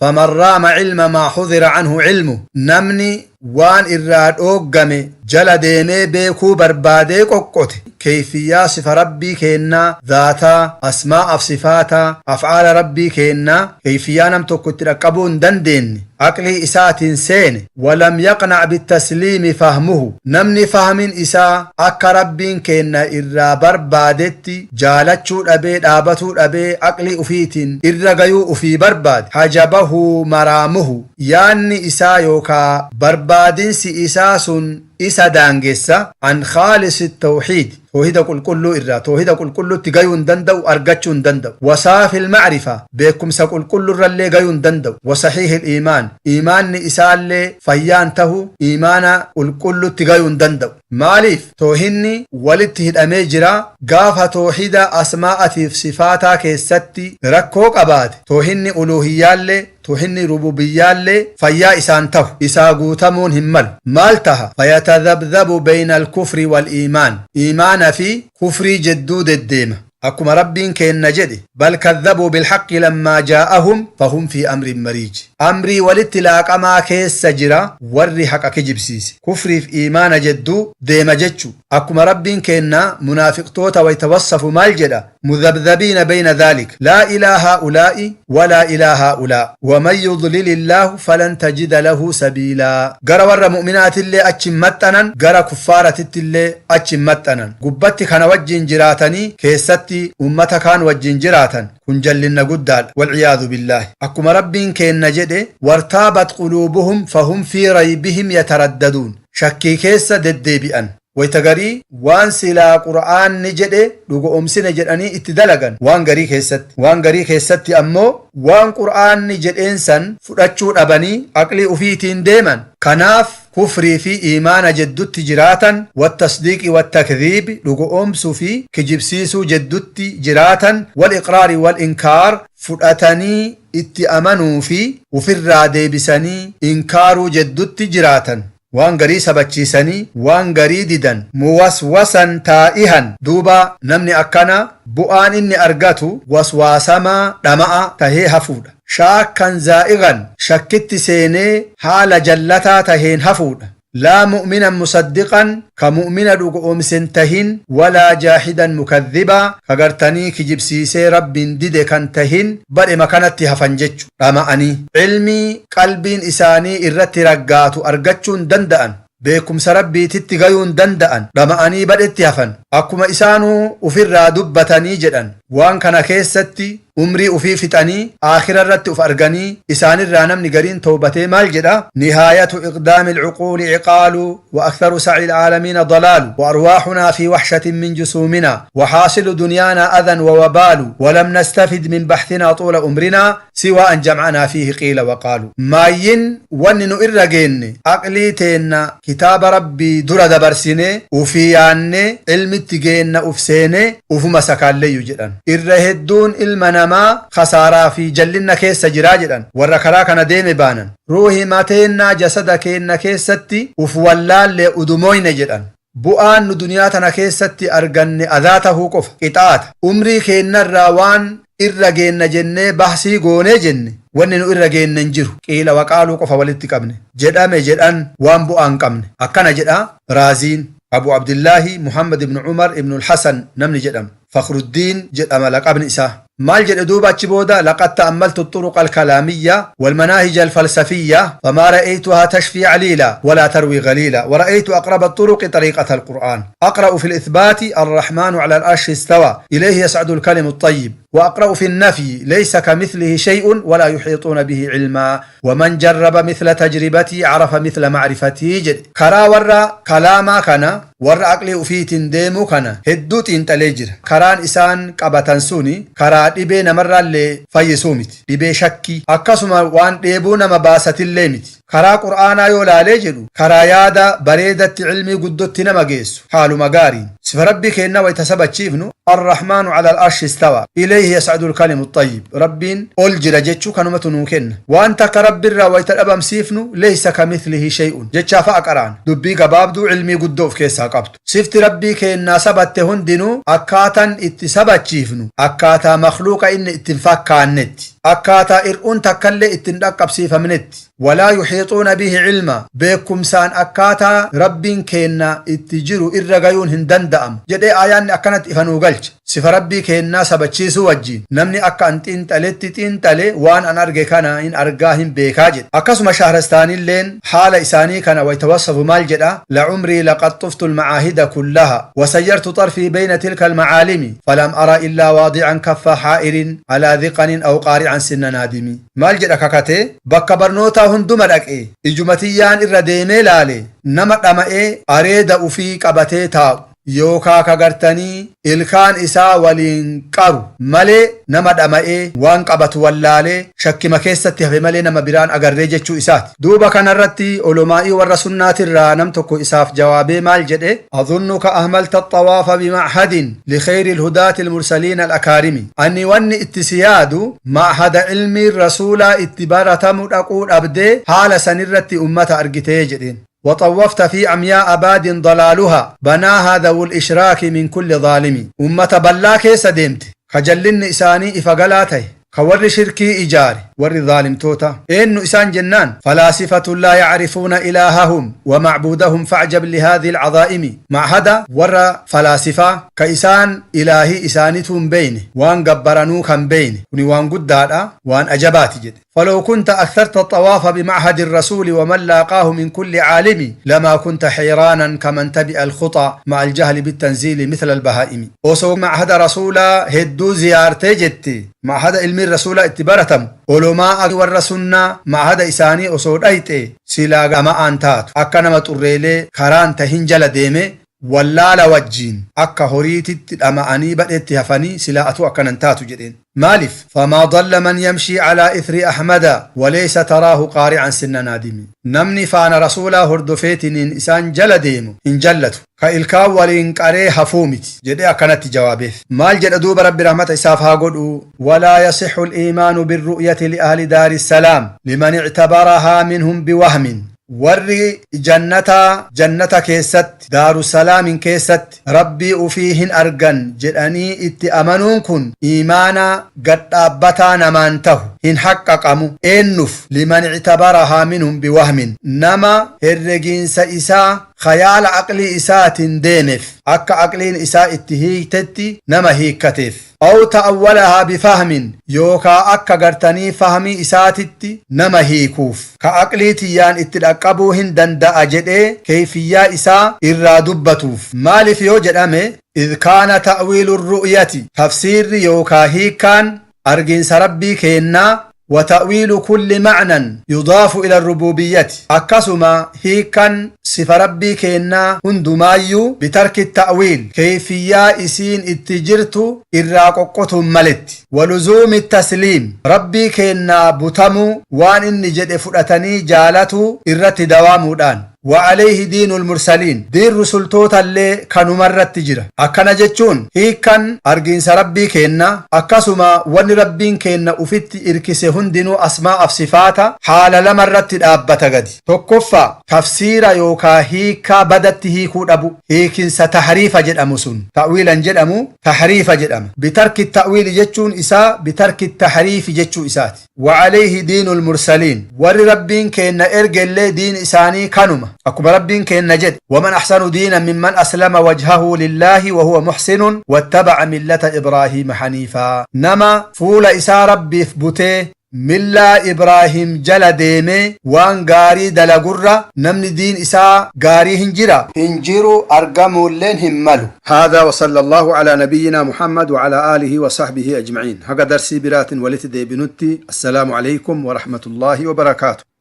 Faman raama cilma maa xudira canhu cilmu, namni waan irraa dhooggame jala deemee beekuu barbaadee qoqqote, keeyfiyyaa sifa Rabbii keennaa, dhaataa, asmaa'aaf sifaataa, af'aala Rabbii keennaa, keeyfiyyaa nam tokko itti dhaqqabuu hin dandeenye aqlii isaatiin seene, walam yaqnac bitasliimi fahmuhu, namni fahmin isaa akka Rabbiin keenna irraa barbaadetti jaalachuu dhabee, dhaabatuu dhabee, aqlii ufiitiin irra gayuu ufii barbaade, hajabahu maraamuhu, yaanni isaa yookaa barbaadinsi isaa sun isa daangessa, an khaalisi tawxiid, toohida qulqulluu irraa, toohida qulqullutti gayuu hin danda'u, argachuu hin danda'u, wasaafi ilmacrifa, beekumsa qulqullurrallee gayuu hin danda'u, wasaxiihi iimaan, iimaanni isaallee fayyaan tahu, iimaana qulqullutti gayuu hin danda'u. Maaliif? Toohinni walitti hidhamee jira. Gaafa toohida asmaa'atiif sifaataa keessatti rakkoo qabaate, toohinni uluuhiyyaallee, toohinni rububiyyaallee fayyaa isaan tahu, isaa guutamuun hin malu. Maal taha? Fayatadhabdhabu bayna alkufri wal-iimaan, iimaana fi kufrii jedduu deddeema. Akkuma Rabbiin keenna jedhe: bal kadhabuu bilhaqqi lammaa jaa'ahum fahum fi amrin mariij. Amrii walitti laaqamaa keessa jira warri haqa kijibsiise, kufriif iimaana jedduu deema jechu. Akkuma Rabbiin keenna munaafiqtoota waytawassafu maal jedha? Mudhabdhabiina bayna dhalik, laa ilaa haa'ulaa'i walaa ilaa haa'ulaa, waman yudlil illaahu falan tajida lahu sabiilaa. Gara warra mu'minaatillee achi hin maxxanan, gara kuffaaratittillee achi hin maxxanan. Gubbatti kana wajjin jiraatanii keessatti ummata kaan wajjin jiraatan, kun jallinna guddaadha, walciyaadu billaahi. Akkuma Rabbiin keenna jedhe: wartaabat quluubuhum fahum fi raybihim yataraddaduun. Shakkii keessa deddeebi'an. Wayta garii waan silaa Qur'aanni jedhe dhugoomsine jedhanii itti dalagan waan garii keessatti, waan garii keessatti ammoo waan Qur'aanni jedheen san fudhachuu dhabanii aqlii ufiitiin deeman. Kanaaf kufrii fi iimaana jeddutti jiraatan, wattasdiiqi wattakdhiibi, dhugoomsuu fi kijibsiisuu jeddutti jiraatan, wal iqraari wal inkaar, fudhatanii itti amanuu fi ufirraa deebisanii inkaaruu jeddutti jiraatan. Waan garii sabachiisanii waan garii didan, muwaswasan taa'ihan. Duuba namni akkana bu'aan inni argatu waswaasamaa dhama'a tahee hafuudha, shaakkan zaa'igan, shakkitti seenee haala jallataa taheen hafuudha. Laa mu'minan musaddiqan, ka mu'mina dhugoomsen tahin, walaa jaahidan mukadhibaa, ka gartanii kijibsiisee Rabbiin dide kan tahin, badhema kanatti hafan jechu. Dhama'anii cilmii qalbiin isaanii irratti raggaatu argachuu hin danda'an, beekumsa Rabbiititti gayuu hin danda'an, dhama'anii badhetti hafan. Akkuma isaanuu ufirraa dubbatanii jedhan, waan kana keessatti umrii ufii fixanii aakhira irratti uf arganii, isaanirraa namni gariin toobatee maal jedha? Nihaayatu iqdaami alcuquuli ciqaalu, wa aktharu saci alcaalamiina dalaalu, wa arwaaxunaa fi waxshatin min jusuumina, wa xaasilu dunyaanaa adan wa wabaalu, walam nastafid min baxthinaa tuula umrinaa siwaa an jamcanaa fiihi qiila waqaalu. Maayyin wanni nu irra geenne aqlii teenna kitaaba Rabbii dura dabarsine, ufii yaanne ilmitti geenna uf seene, ufuma sakaalleeyyu jedhan. Irra hedduun ilma namaa khasaaraa fi jallinna keessa jiraa jedhan warra karaa kana deeme baanan. Ruuhi mateennaa jasada keenna keessatti uf wallaallee udumoyne jedhan. Bu'aan nu duniyaa tana keessatti arganne adaa tahuu qofa, qixaata. Umrii keennarraa waan irra geenna jennee bahsii goonee jenne, wanni nu irra geenne hin jiru, qiila waqaaluu qofa walitti qabne, jedhame jedhan, waan bu'aa hin qabne. Akkana jedha Raaziin, Abu Abdillaahi Muhammad ibn Umar ibn Hasan namni jedhamu, Fakhruddin jedhama laqabni isaa. Maal jedhe duuba achi booda? Laqad ta'ammaltu الطرق الكلامية والمناهج الفلسفية فما رأيتها تشفي عليلا ولا تروي غليلا، ورأيت أقرب الطرق طريقة القرآن. أقرأ في الإثبات: الرحمن على العرش استوى، إليه يصعد الكلم الطيب، وأقرأ في النفي: ليس كمثله شيء ولا يحيطون به علما، ومن جرب مثل تجربتي عرف مثل معرفتي jedhe. Karaa warra kalaamaa kana, warra aqlii ufiitiin deemuu kana hedduu xiinxalee jira. Karaan isaan qabatan suni karaa dhibee namarraallee fayyisuu miti, dhibee shakkii akkasuma waan dheebuu nama baasatillee miti. Karaa Qur'aanaa yoo laalee jedhu, karaa yaada bareedatti cilmii guddotti nama geessu. Haaluma gaariin sifa Rabbii keennaa wayta sabachiifnu, Arrahmaanu ala al-arshi istawa, ilayhi yas'adu al-kalimu at-tayyib, Rabbiin ol jira jechuu kanumatu nuu kenna. Waan takka Rabbirraa wayta dhabamsiifnu, laysa kamithlihi shay'un jechaa fa'a qaraana. Dubbii gabaabduu cilmii guddoo of keessaa qabtu. Sifti Rabbii keennaa sabatte hundinuu akkaatan itti sabachiifnu akkaataa makhluuqa inni itti hin fakkaannetti, akkaataa ir'uun takkallee itti hin dhaqqabsiifamnetti. Walaa yuhiixuuna bihi cilmaa, beekkumsaan akkaataa Rabbiin keenna itti jiru irra gayuun hin danda'amu jedhee aayaanni akkanatti ifa nuu galcha. Sifa Rabbii keennaa sabachiisuu wajjiin namni akka an xiinxaletti xiinxale waan an arge kana hin argaa hin beekaa jedhe. Akkasuma Shahrastaanilleen haala isaanii kana wayta wassafu maal jedha? Lacumrii laqad xuftu almacaahida kullaha wasayyartu xarfii bayna tilka almacaalimi falam ara illaa waadican kaffa haa'irin alaa dhiqanin aw qaarican sinna naadimi. Maal jedha kakatee? Bakka barnootaa hunduma dhaqee ijuma tiyyaan irra deemee laale, nama dhama'ee areeda ufii qabatee taa'u yookaa ka gartanii ilkaan isaa waliin qaru malee, nama dhama'ee waan qabatu wallaalee shakkima keessatti hafe malee nama biraan agarree jechuu isaati. Duuba kanarratti olomaa'ii warra sunnaatirraa nam tokko isaaf jawaabee maal jedhe? Adhunnuka ahmalta axxawaafa bima'hadin likhayri alhudaati almursaliina alakaarimi. Ani wanni itti si yaadu, ma'hada ilmiin rasuulaa itti baratamu dhaquu dhabdee haala sanirratti ummata argitee jedheen. وطوفت في عمياء باد ضلالها بناها ذو الإشراك من كل ظالم. Ummata ballaa keessa deemte ka jallinni isaanii ifa galaa ta'e, ka warri shirkii ijaare, warri zaalimtoota. Eenyu isaan jennaan, فلاسفة لا يعرفون إلههم ومعبودهم فاعجب لهذه العظائم. Ma'hada warra falaasifaa ka isaan ilaahii isaanitu hin beeyne, waan gabbaranuu kan beeyne, kuni waan guddaadha, waan ajabaati jedhe. فلو كنت أكثرت الطواف بمعهد الرسول ومن لاقاه من كل عالم لما كنت حيرانا كمن تبع الخطى مع الجهل بالتنزيل مثل البهائم. Osoo معهد rasuulaa hedduu ziyaartee jette, معهد ilmiin rasuulaa itti baratamu, olomaa warra sunnaa معهد isaanii osoo dhayxe, silaa gama'aan taatu akka nama xurreelee karaan tahin jala deeme wallaala wajjiin akka horiititti dhama'anii badhetti hafanii, silaa atuu akkanan taatu jedheen. Maaliif? فما ضل من يمشي على إثر أحمد وليس تراه قارعا سن نادم. Namni faana rasuulaa hordofeetiniin isaan jala deemu hin jallatu, ka ilkaan waliin qaree hafuu miti jedhee akkanatti jawaabeef. Maal jedha duuba? Rabbi rahmata isaaf haa godhu. ولا يصح الإيمان بالرؤية لأهل دار السلام لمن اعتبرها منهم بوهم. Warri jannataa jannata keessatti, Daarusalaamin keessatti Rabbii ufii hin argan jedhanii itti amanuun kun iimaana gadhaabbataa namaan tahu, hin haqqaqamu. Eenyuf? لمن اعتبرها منهم بوهم, nama herregiinsa isaa khayaala aqlii isaatiin deemeef, akka aqliin isaa itti hiiktetti nama hiikkateef. أو تأولها بفهم, yookaa akka gartanii fahmii isaatitti nama hiikuuf, ka aqlii tiyyaan itti dhaqqabuu hin danda'a jedhee keeyfiyyaa isaa irraa dubbatuuf. Maaliif yoo jedhame, إذ كان تأويل الرؤية, tafsiirri yookaa hiikkaan argiinsa Rabbii keennaa, وتأويل كل معنى يضاف إلى الربوبية, akkasuma hiikkan sifa Rabbii keennaa hundumaayyuu, بترك التأويل, keeyfiyyaa isiin itti jirtu irraa qoqqotuun maletti, ولزوم التسليم, Rabbii keennaa butamuu, waan inni jedhe fudhatanii jaalatu irratti dawaamuudhaan. وعليه دين المرسلين, diin rusultoota illee kanumarratti jira. Akkana jechuun hiikkan argiinsa Rabbii keenna, akkasuma wanni Rabbiin keenna ufitti irkise hundinuu, asmaa'af sifaata, haala lamarratti dhaabbata gadi. Tokkoffaa, tafsiira yookaa hiikkaa badatti hiikuu dhabu, hiikinsa tahriifa jedhamu sun ta'wiilan jedhamu, tahriifa jedhama. بترك التأويل jechuun isaa بترك التحريف jechuu isaati. وعليه دين المرسلين, warri Rabbiin keenna ergellee diin isaanii kanuma. Akkuma Rabbiin keenna jedhe: ومن أحسن دينا ممن أسلم وجهه لله وهو محسن واتبع ملة إبراهيم حنيفا. Nama fuula isaa Rabbiif butee millaa Ibraahim jala deemee waan gaarii dalagurra namni diin isaa gaarii hin jira, hin jiru, argamuulleen hin malu. هذا وصلى الله على نبينا محمد وعلى آله وصحبه أجمعين. Haga darsii biraatin walitti deebinutti, السلام عليكم ورحمة الله وبركاته.